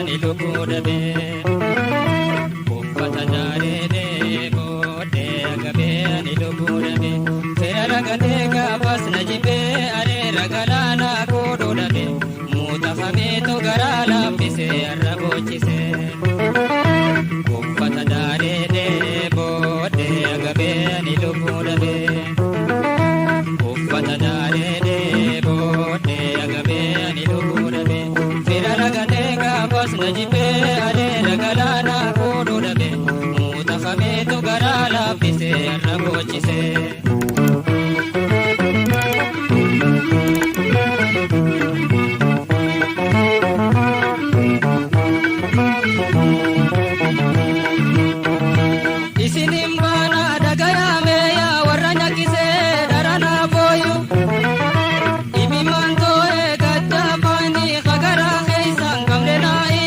ani lubbuu dhabee. Uffata daaree booddee agabee ani lubbuu dhabee. Fira ragatee gaafas na jibbee areera galaanaa koodhuu dhabee. Muutafameetu garaa laaffisee arra boochisee. Uffata daaree booddee agabee ani lubbuu dhabee. Uffata daaree booddee agabee ani lubbuu dhabee. Fira ragatee gaafas na jibbee areera galaanaa koodhuu dhabee. Muutafameetu garaa laaffisee arra boochisee.